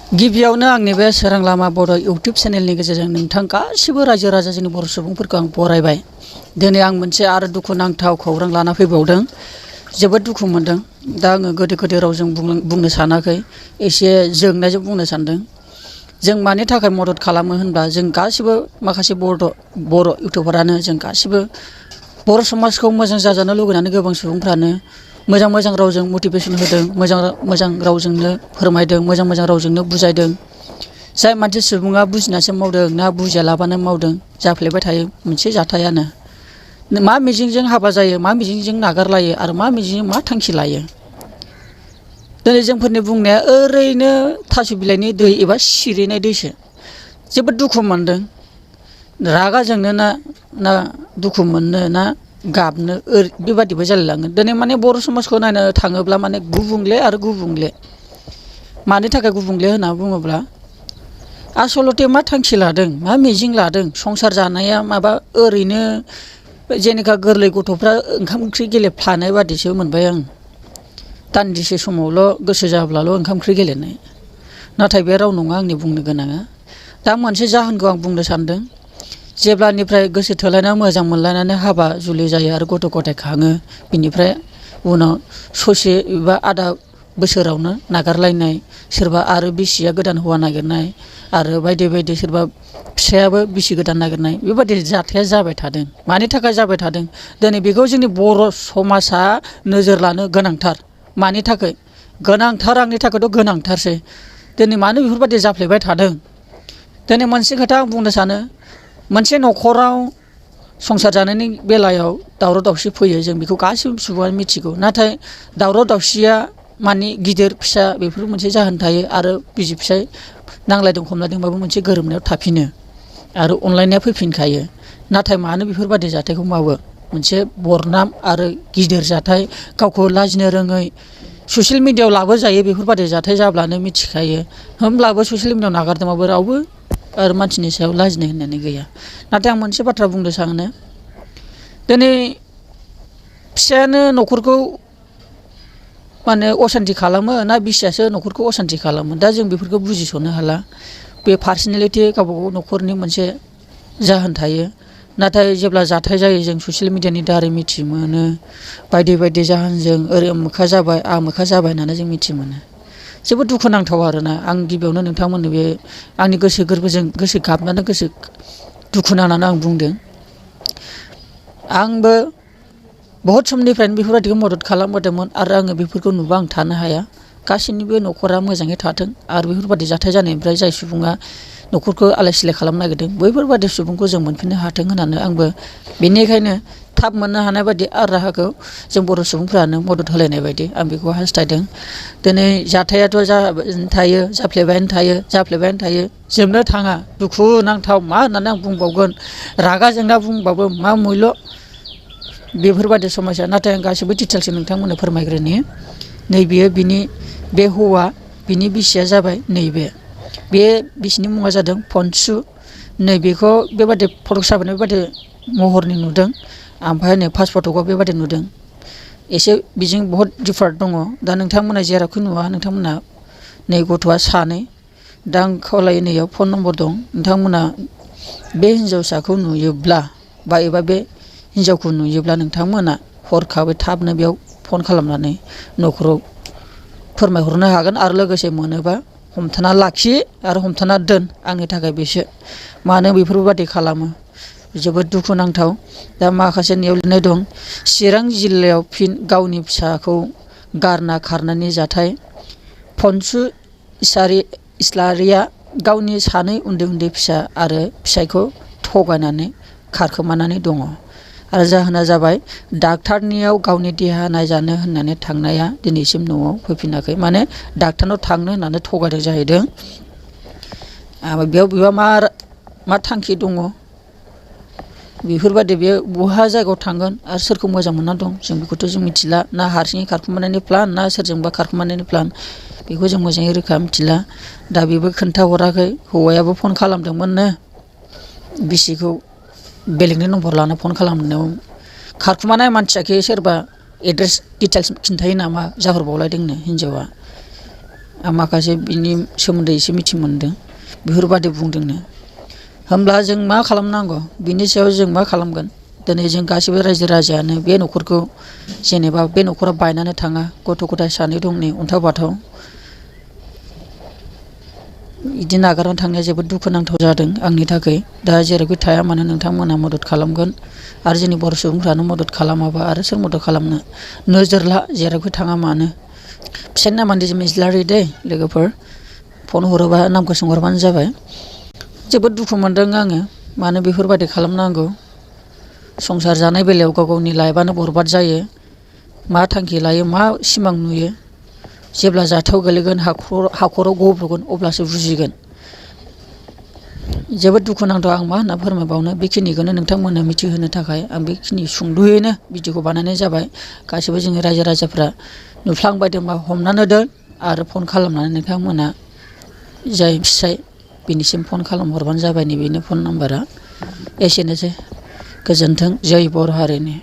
गिबियावनो आंनि बे सोरां लामा बर' इउटुब चेनेलनि गेजेरजों नोंथां गासिबो रायजो राजा जोंनि बर' सुबुंफोरखौ आं बरायबाय। दिनै आं मोनसे आरो दुखुनांथाव खौरां लाना फैबावदों। जोबोद दुखु मोनदों। दा आङो गोदो रावजों बुंनो सानाखै, एसे जोंनायजों बुंनो सानदों। जों मानि थाखाय मदद खालामो होनब्ला जों गासिबो माखासे बर' इउटुबारानो जों गासिबो बर' समाजखौ मोजां जाजानो लुगैनानै गोबां सुबुंफ्रानो मोजां रावजों मटिभेसन होदों, मोजां रावजोंनो फोरमायदों, मोजां रावजोंनो बुजायदों। जाय मानसि सुबुङा बुजिनासो मावदों ना बुजियालाबानो मावदों, जाफ्लेबाय थायो मोनसे जाथायानो। मा मिजिंजों हाबा जायो, मा मिजिंजों नागारलायो आरो मा मिजिंजों मा थांखि लायो। दिनै जोंफोरनि बुंनाया ओरैनो थास' बिलाइनि दै एबा सिरिनाय दैसो। जोबोद दुखु मोनदों। रागा जोंनो ना दुखु मोननो ना गाबनो बेबादिबो जालायलाङो। दिनै माने बर' समाजखौ नायनो थाङोब्ला माने गुबुंले आरो गुबुंले। मानि थाखाय गुबुंले होनना बुङोब्ला आसलथे मा थांखि लादों, मा मिजिं लादों, संसार जानाया माबा ओरैनो जेनेखा गोरलै गथ'फ्रा ओंखाम ओंख्रि गेलेफ्लानाय बादिसो मोनबाय आं। दान्दिसे समावल' गोसो जाब्लाल' ओंखाम ओंख्रि गेलेनाय। नाथाय बे राव नङा आंनि बुंनो गोनाङा। दा मोनसे जाहोनखौ आं बुंनो सानदों। जेब्लानिफ्राय गोसो थोलायना मोजां मोनलायनानै हाबा जुलि जायो आरो गथ' गथाय खाङो, बिनिफ्राय उनाव ससे एबा आधा बोसोरावनो नागारलायनाय, सोरबा आरो बिसिया गोदान हौवा नागिरनाय आरो बायदि सोरबा फिसायाबो बिसि गोदान नागिरनाय, बेबायदि जाथाया जाबाय थादों। मानि थाखाय जाबाय थादों? दिनै बेखौ जोंनि बर' समाजा नोजोर लानो गोनांथार। मानि थाखाय गोनांथार? आंनि थाखायथ' गोनांथारसै। दिनै मानो बेफोरबायदि जाफ्लेबाय थादों? दिनै मोनसे खोथा आं बुंनो सानो, मोनसे न'खराव संसार जानायनि बेलायाव दावराव दावसि फैयो, जों बेखौ गासैबो सुबुङानो मिथिगौ। नाथाय दावराव दावसिया माने गिदिर फिसा बेफोर मोनसे जाहोन थायो आरो बिसि फिसाय नांलायदों खमलायदोंबाबो मोनसे गोरोबनायाव थाफिनो आरो अनलायनाया फैफिनखायो। नाथाय मानो बेफोरबायदि जाथायखौ मावो? मोनसे बरनाम आरो गिदिर जाथाय, गावखौ लाजिनो रोङै, ससियेल मिडियायाव लाबोजायो बेफोरबायदि जाथाय जाब्लानो मिथिखायो। होमब्लाबो ससियेल मिडियायाव नागारदोंबाबो रावबो आरो मानसिनि सायाव लाजिनाय होननानै गैया। नाथाय आं मोनसे बाथ्रा बुंनो सानो, दिनै फिसायानो न'खरखौ माने असान्थि खालामो ना बिसियासो न'खरखौ असान्थि खालामो? दा जों बेफोरखौ बुजिस'नो हाला। बे पार्सनेलिटि गावबागाव न'खरनि मोनसे जाहोन थायो। नाथाय जेब्ला जाथाय जायो जों ससियेल मिडियानि दारै मिथि मोनो। बायदि जाहोनजों ओरै मोखा जाबाय आमोखा जाबाय होननानै जों मिथि मोनो। जोबोद दुखुनांथाव आरोना। आं गिबियावनो नोंथांमोननो बे आंनि गोसो गोरबोजों गोसो गाबनानै गोसो दुखु नांनानै आं बुंदों। आंबो बहुद समनिफ्रायनो बेफोरबायदिखौ मदद खालामबोदोंमोन आरो आङो बेफोरखौ नुबा आं थानो हाया। गासैनिबो न'खरा मोजाङै थाथों आरो बेफोरबायदि जाथाय जानायनिफ्राय जाय सुबुङा न'खरखौ आलाय सिलाय खालामनो नागिरदों, बैफोरबायदि सुबुंखौ जों मोनफिननो हाथों होननानै आंबो बेनिखायनो थाब मोननो हानाय बायदि आरो राहाखौ जों बर' सुबुंफ्रानो मदद होलायनाय बायदि आं बेखौ हास्थायदों। दिनै जाथायाथ' जाफ्लेबायानो थायो, जोबनो थाङा। दुखु नांथाव मा होननानै आं बुंबावगोन, रागा जोंना बुंबाबो मा मुल्य बेफोरबायदि समस्या। नाथाय आं गासिबो डिटेल्सखौ नोंथांमोननो फोरमायग्रोनि। नैबेयो बे हौवा, बिनि बिसिया जाबाय नैबे। बे बिसिनि मुङा जादों पनसु। नैबेखौ बेबादि फटक साफायनाय बेबादि महरनि नुदों। ओमफ्राय नै फार्स्ट फटकआव बेबादि नुदों। एसे बिजों बहुद दिफारेन्ट दङ। दा नोंथांमोना जेरावखि नुवा, नोंथांमोना नै गथ'आ सानै। दा आं खावलायो, नैयाव फन नम्बर दं। नोंथांमोना बे हिन्जावसाखौ नुयोब्ला एबा बे हिन्जावखौ नुयोब्ला नोंथांमोना हरखाबै थाबनो बेयाव फन खालामनानै न'खराव फोरमायहरनो हागोन आरो लोगोसे मोनोबा हमथाना लाखि आरो हमथाना दोन। आंनि थाखाय बेसो। मानो बेफोरबायदि खालामो? जोबोद दुखुनांथाव। दा माखासे नेयाव लिरनाय दं, चिरां जिल्लायाव फिन गावनि फिसाखौ गारना खारनायनि जाथाय। पनसु इस्लारिया गावनि सानै उन्दै फिसा आरो फिसायखौ थगायनानै खारखोमानानै दङ। आरो जाहोना जाबाय डाक्टारनियाव गावनि देहा नायजानो होननानै थांनाया दिनैसिम न'आव फैफिनाखै। माने डाक्टारनाव थांनो होननानै थगायदों जाहैदों। बेयाव मा थांखि दङ? बेफोरबायदि बे बहा जायगायाव थांगोन आरो सोरखौ मोजां मोनना दं, जों बेखौथ' जों मिथिला। ना हारसिङै खारखुमानायनि प्लान, ना सोरजोंबा खारखुमानायनि प्लान, बेखौ जों मोजाङै रोखा मिथिला। दा बेबो खोन्थाहराखै। हौवायाबो फन खालामदोंमोननो बिसिखौ बेलेगनि नम्बर लाना फन खालामनायाव खारखुमानाय मानसियाखि सोरबा एड्रेस डिटेल्स खिन्थायो नामा जाहरबावलायदोंनो हिन्जावा। आं माखासे बिनि सोमोन्दै एसे मिथि मोनदों बेफोरबादि बुंदोंनो। होमब्ला जों मा खालामनांगौ बिनि सायाव जों मा खालामगोन? दिनै जों गासैबो रायजो राजायानो बे न'खरखौ जेनेबा बे न'खरा बायनानै थाङा, गथ' गथाय 2 दं नै अन्थाव बाथाव बिदि नागारनानै थांनाया जोबोद दुखुनांथाव जादों आंनि थाखाय। दा जेरावखि थाया मानो नोंथांमोनहा मदद खालामगोन आरो जोंनि बर' सुबुंफ्रानो मदद खालामाबा आरो सोर मदद खालामनो? नोजोर ला जेरावखि थाङा मानो। फिसानि नामा दिजिम इस्लारि दे लोगोफोर, फन हरोबा नामखौ सोंहरबानो जाबाय। जोबोद दुखु मोनदों आङो, मानो बेफोरबायदि खालामनांगौ? संसार जानाय बेलायाव गाव गावनि लाइफआनो बरबाद जायो। मा थांखि लायो, मा सिमां नुयो, जेब्ला जाथायाव गोलैगोन, हाखराव गब्र'गोन अब्लासो बुजिगोन। जोबोद दुखुनांथाव। आं मा होनना फोरमायबावनो, बेखिनिखौनो नोंथांमोननो मिथिहोनो थाखाय आं बेखिनि सुंद'यैनो भिडिअखौ बानायनाय जाबाय। गासिबो जोंनि रायजो राजाफ्रा नुफ्लांबायदोंबा हमनानै दोन आरो फन खालामनानै नोंथांमोना जाय फिसाय बिनिसिम फन खालामहरबानो जाबाय। नैबेनो फन नाम्बारा। एसेनोसै, गोजोन्थों। जय बर' हारिनि।